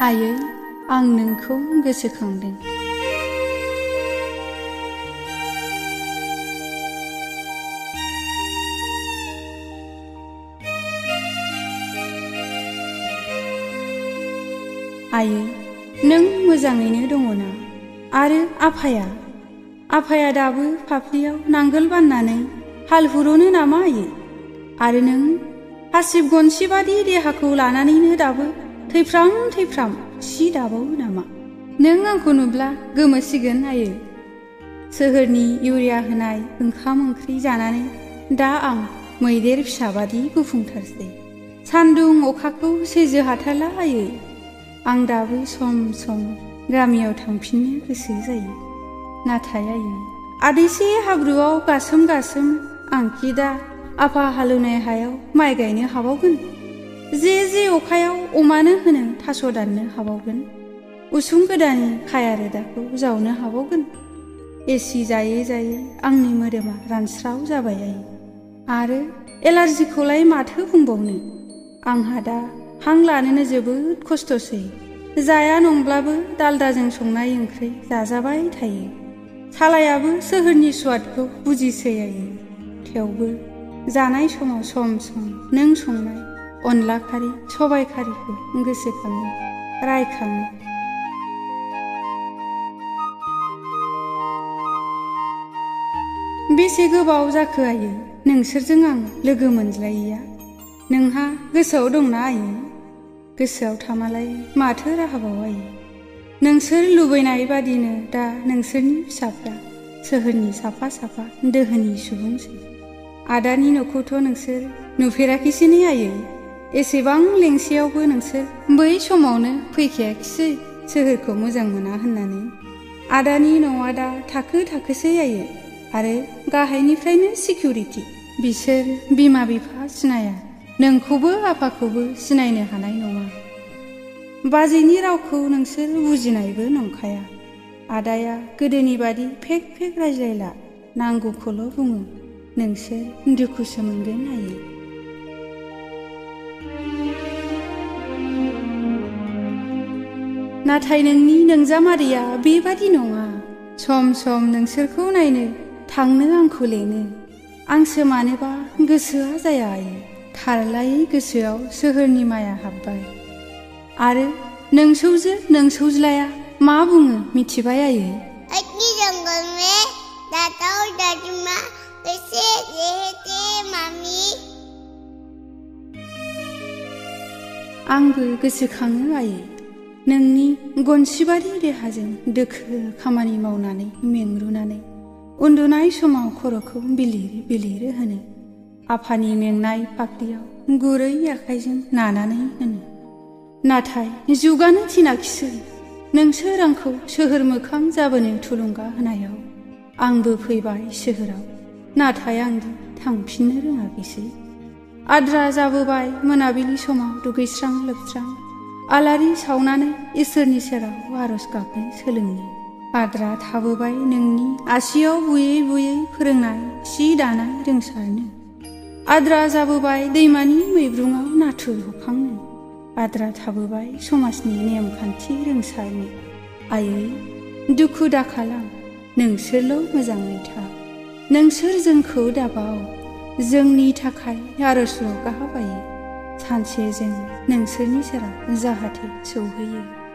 आयै, आं नोंखौ गोसोखांदों। आयै, नों मोजाङैनो दङ ना? आरो आफाया दाबो फाफ्लियाव नांगोल बाननानै हाल हुर'नो नामा आयै? आरो नों हासिब गनसि बादि देहाखौ लानानैनो दाबो थैफ्राम सि दाबावो नामा? नों आंखौ नुब्ला गोमोसिगोन आयै। सोहोरनि इउरिया होनाय ओंखाम ओंख्रि जानानै दा आं मैदेर फिसाबादि गुफुंथारसै। सान्दुं अखाखौ सैज्य हाथारला आयै। आं दाबो सम सम गामियाव थांफिननो गोसो जायो। नाथाय आयै, आदैसे हाब्रुआव गासोम आंखि दा आफा हालेवनाय हायाव माइ गायनो हाबावगोन? जे अखायाव अमानो होनो थास' दाननो हाबावगोन? उसुं गोदाननि खाया रोदाखौ जावनो हाबावगोन? एसि जायै आंनि मोदोमा रानस्राव जाबाय आयै। आरो एलार्जिखौलाय माथो बुंबावनो? आंहा दा हां लानोनो जोबोद खस्थ'सै। जाया नंब्लाबो दालदाजों संनाय ओंख्रि जाजाबाय थायो। सालायाबो सोहोरनि स्वादखौ बुजिसै आयै। थेवबो जानाय समाव सम नों संनाय अनला खारि, सबाय खारिखौ गोसोखाङो, रायखाङो। बेसे गोबाव जाखो आयै नोंसोरजों आं लोगो मोनज्लायैया? नोंहा गोसोआव दंना आयै? गोसोआव थामालाय माथो राहाबाव आयै? नोंसोर लुबैनाय बादिनो दा नोंसोरनि फिसाफ्रा सोहोरनि साफा दोहोनि सुबुंसै। आदानि न'खौथ' नोंसोर नुफेराखैसै आयै। एसेबां लेंसेयावबो नोंसोर बै समावनो फैखायाखिसै सोहोरखौ मोजां मोना होननानै। आदानि न'आ दा थाखोसै आयै। आरो गाहायनिफ्रायनो सिकिउरिटि। बिसोर बिमा बिफा सिनाया, नोंखौबो आफाखौबो सिनायनो हानाय नङा। बाजैनि रावखौ नोंसोर बुजिनायबो नंखाया। आदाया गोदोनि बादि फेक रायज्लायला, नांगौखौल' बुङो। नोंसोर दुखुसो मोनगोन आयै। नाथाय नोंनि नोंजामादैया बेबादि नङा। सम नोंसोरखौ नायनो थांनो आंखौ लेङो। आंसो मानोबा गोसोआ जाया आयै। थारलायै गोसोआव सोहोरनि माया हाबबाय। आरो नोंसौज्लाया मा बुङो मिथिबाय आयै? अति जंगल में दादा और दादी माँ कैसे रहते मामी? आंबो गोसोखाङो आयै। नोंनि गनसिबारि देहाजों दोखो खामानि मावनानै मेंरुनानै उन्दुनाय समाव खर'खौ बिलिर होनो, आफानि मेंनाय फाफ्लियाव गुरै आखाइजों नानानै होनो। नाथाय जुगानो थिनाखिसै। नोंसोर आंखौ सोहोर मोखां जाबोनो थुलुंगा होनायाव आंबो फैबाय सोहोराव। नाथाय आंदि थांफिननो रोङाखैसै। आद्रा जाबोबाय मोनाबिलि समाव दुगैस्रां लोबस्रां आलारि सावनानै इसोरनि सेराव आरज गाबनो सोलोंनो। आद्रा थाबोबाय नोंनि आसियाव बुयै फोरोंनाय सि दानाय रोंसारनो। आद्रा जाबोबाय दैमानि मैब्रुङाव नाथुर हखांनो। आद्रा थाबोबाय समाजनि नेमखान्थि रोंसारनो। आयै, दुखु दाखालाम, नोंसोरल' मोजाङै था। नोंसोर जोंखौ दाबाव, जोंनि थाखाय आरजल' गाब आयै। सानसे जों नोंसोरनि सेराव जाहाथे सौहैयो।